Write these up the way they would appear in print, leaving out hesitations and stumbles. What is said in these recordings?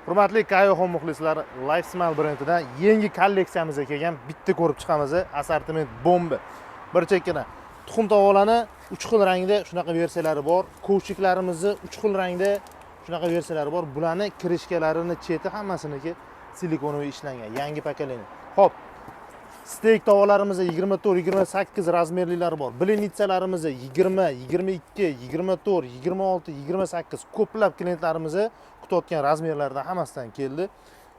Hurmatli Kayo Home muxlislari, Lifesmile brendidan yangi kolleksiyamizga kelgan, bitta ko'rib chiqamiz. Assortiment bomba. Bir chekkadan tuxum tovoqlarni 3 xil rangda shunaqa versiyalari bor. Ковшик larimizni 3 xil rangda shunaqa versiyalari bor. Bularni крышка larini cheti hammasiniki silikonoviy ishlangan, yangi поколение. Xo'p, steyk tovoqlarimiz 24, 28 razmerlilari bor. Блинница larimiz 20, 22, 24, 26, 28 ko'plab klientlarimiz kutayotgan razmerlardan hammasidan keldi.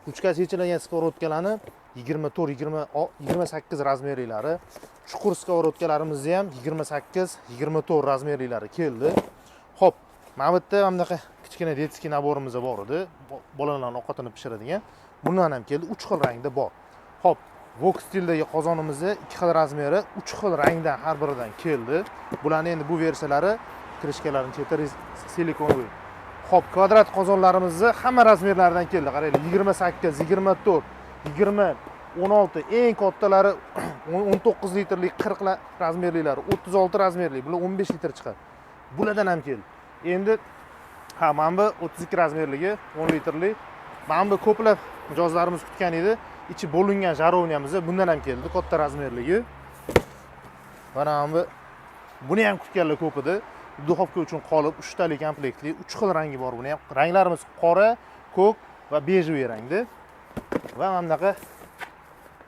Ruchkasi yechilgan сковородка larni 24, 20, 28 razmerlilari, chuqur сковородка larimizni ham 28, 24 razmerlilari keldi. Xo'p, mana bu yerda mana bunaqa kichkina детский набор imiz bor edi. Bolalarning ovqatini pishiradigan. Bundan ham keldi, 3 xil rangda bor. Xo'p, wok stildagi qozonimizni 2 xil razmeri, 3 xil rangdan har biridan keldi. Bularni endi bu versiyalari крышка larini cheti silikonoviy. Xo'p, kvadrat qozonlarimizni hamma razmerlaridan keldi. Qaranglar, 28, 24, 20, 16, eng kattalari 19 litrlik 40 razmerlilari, 36 razmerli, bular 15 litr chiqadi. Bulardan ham keldi. Endi ha, mana bu 32 razmerligi 10 litrli. Mana bu ko'plab mijozlarimiz kutgan edi. Ichi bo'lingan жаровня miz bundan ham keldi, katta razmerligi. Mana bu, buni ham kutganlar ko'p edi. Духовка uchun qolib, 3 tali komplektli, 3 xil rangi bor buni ham. Ranglarimiz qora, ko'k va бежевый rangda. Va mana bunaqa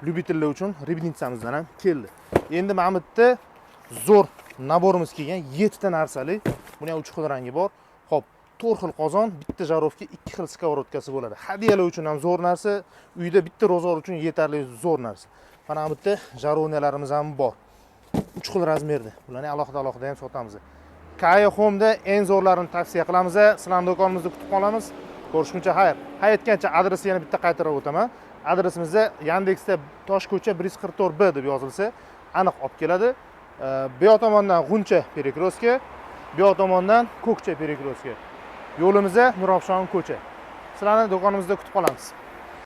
любитель lar uchun рыбница mizdan ham keldi. Endi mana bu yerda zo'r набор imiz kelgan, 7 ta narsali. Buni ham 3 xil rangi bor. Xo'p, 4 xil qozon, bitta жаровка, 2 xil сковородка si bo'ladi. Hadiyalar uchun ham zo'r narsa, uyda bitta ro'zg'or uchun yetarli zo'r narsa. Mana bu yerda жаровня larimiz ham bor. 3 xil razmerda. Bularni alohida alohida ham sotamiz. Kayo Home'da eng zo'rlarini tavsiya qilamiz. Sizlarni do'konimizda kutib qolamiz. Ko'rishguncha xayr. Ha, aytgancha adresni yana bitta qaytarib o'taman. Adresimizda Yandexda Toshko'cha 144 B deb yozilsa, aniq olib keladi. Bu yoq tomondan G'uncha перекрёстка, bu yoq tomondan Ko'kcha перекрёстка. Yo'limizda Nurafshon ko'cha. Sizlarni do'konimizda kutib qolamiz.